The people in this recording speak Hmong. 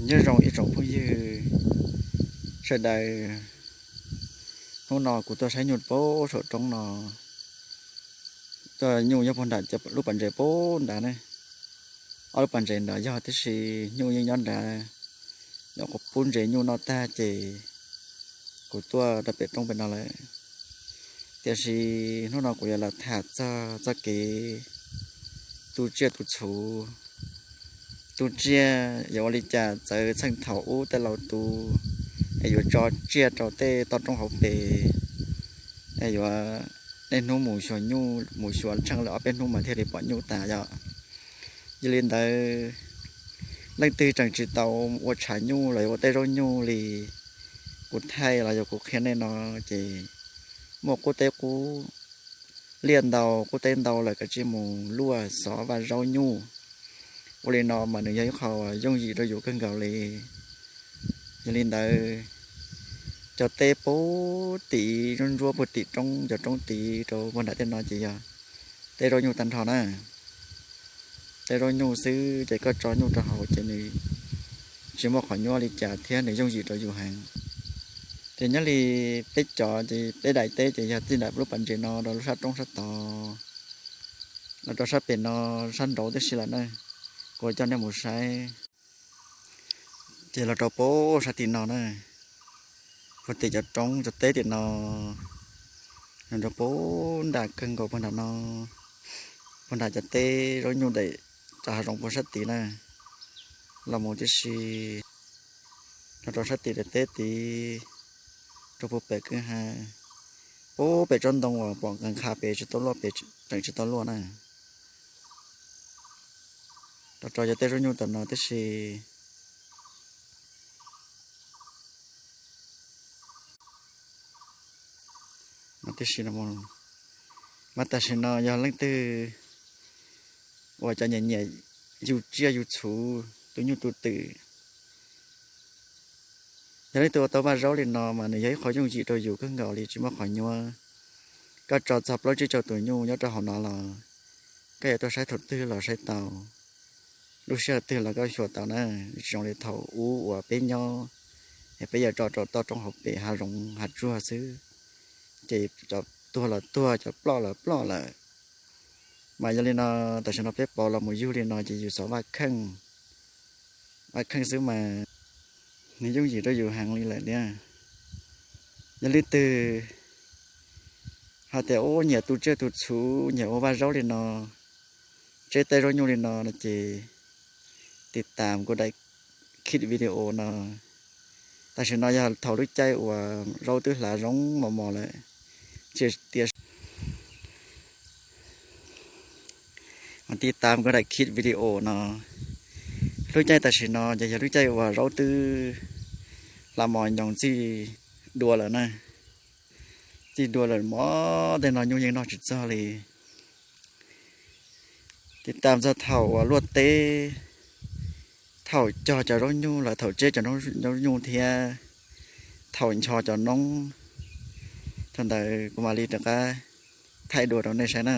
Nyob zoo ib tsoom phooj ywg sawv daws, hnub no kuv tuaj saib nyuj pem saum roob no. Tuaj nyuj yog puag nram lub pas ntses pem nrad ne. Ob lub pas ntses nrad yog tib si, nyuj yeej nyob nrad. Nyuam qhuav pub ntses nyuj noj tag ces kuv tuaj rau pem roob pem no lawm. Tiam sis hnub no kuv yuav los tham txog txoj kev tu tsiaj tu txhuv. Tu tsiaj yuav ua li cas txawv txheej thaum ub tej laus tu, es yuav tso tsiaj rau tej toj roob hauv pes, es yuav niaj hnub mus xyuas nyuj, mus xyuas tsheej lawm ob peb hnub mas thiaj li pom nyuj tas yom. Yog li ntawd, leej twg tseem tsis tau ua tshav nyuj los yog ua tej zaub nyuj li kuv thaij los yog kuv qhia nej no ces muaj qub teb qub liaj ntau, qub teb ntau lawm kav tsij mus luaj xov vaj zaub nyuj. Ua li no mas nws yog ib qho yooj yim rau yus kawg nkaus li. Yog li ntawd, cov teb puag tim ntsuab ntsuab puag tim roob, cov roob tid rau puag nram tej no ces yog teb zaub nyuj tag nrho na. Teb zaub nyuj xwb ces koj tso nyuj rau hauv ces nws tsis muaj qhov nyuaj li cas thiab nws yooj yim rau yus heev. Ces nyob li peb cov ces peb daim teb ces yog txij nram lub pas ntses no rau lub sab roob sab tod, los rau sab pem no, sab nraud tib si lawm na. Kuv coj nej mus saib. Ces los rau puag sab tim no na, puag tim cov roob cov teb tim no, los rau puag nram kawg nkaus puag nram no, puag nram cov teb zaub nyuj daim cov hav zoov puag sab tid na, los mus tib si, los rau sab tim daim teb tid, rau puag pem kwj ha, puag pem tsob ntoo uas pom nqes qha pem tsis tau luaj, pem tseem tsis tau luaj na. Rau rau cov teb zaub nyuj tom no tib si. Tib si no, mas tam sim no yog leej twg uas cov nyiam nyiam yug tsiaj yug txhuv, tu nyuj tu twm, yog leej twg ua tau vaj zaub li no mas nws yog ib qho yooj yim rau yus kawg nkaus li, tsis muaj qhov nyuaj. Koj tso txog plaub tsib caug tus nyuj nyob rau hauv no los koj yuav tuaj saib thaum twg los saib tau, lub sij hawm twg los koj xyuas tau na. Tsis zoo li thaum ub uas peb nyob, es peb yuav tso rau toj roob hauv pes hav zoov hav tsuag xwb, ces cov tuag los tuag, cov ploj los ploj lawm. Mas yog li no, tam sim no peb pauv los mus yug li no ces yus xov vaj kheej, vaj kheej xwb mas nws yooj yim rau yus heev li lawm thiab. Yog leej twg hais tias ua nyiam tu tsiaj tu txhuv, nyiam ua vaj zaub li no, tseb teb zaub nyuj li no no ces tiv tam kuv daim kit video no. Tam sim no yog thaum lub caij uas zaub twb hlav zoo mos mos lawm, ces tias tiv tam kuv daim kit video no. Lub caij tam sim no ces yog lub caij uas zaub twb hlav mos nyoos txij dua lawm na, txij dua lawm mos tej no nyuj yeej noj tsis txog li. Tiv tam txog thaum uas luaj teb, thaum cog cov zaub nyuj los thaum tseb cov zaub nyuj thiab thaum ncho cov noob, thaum ntawd kuv mam li rov qab thaij dua rau nej saib na.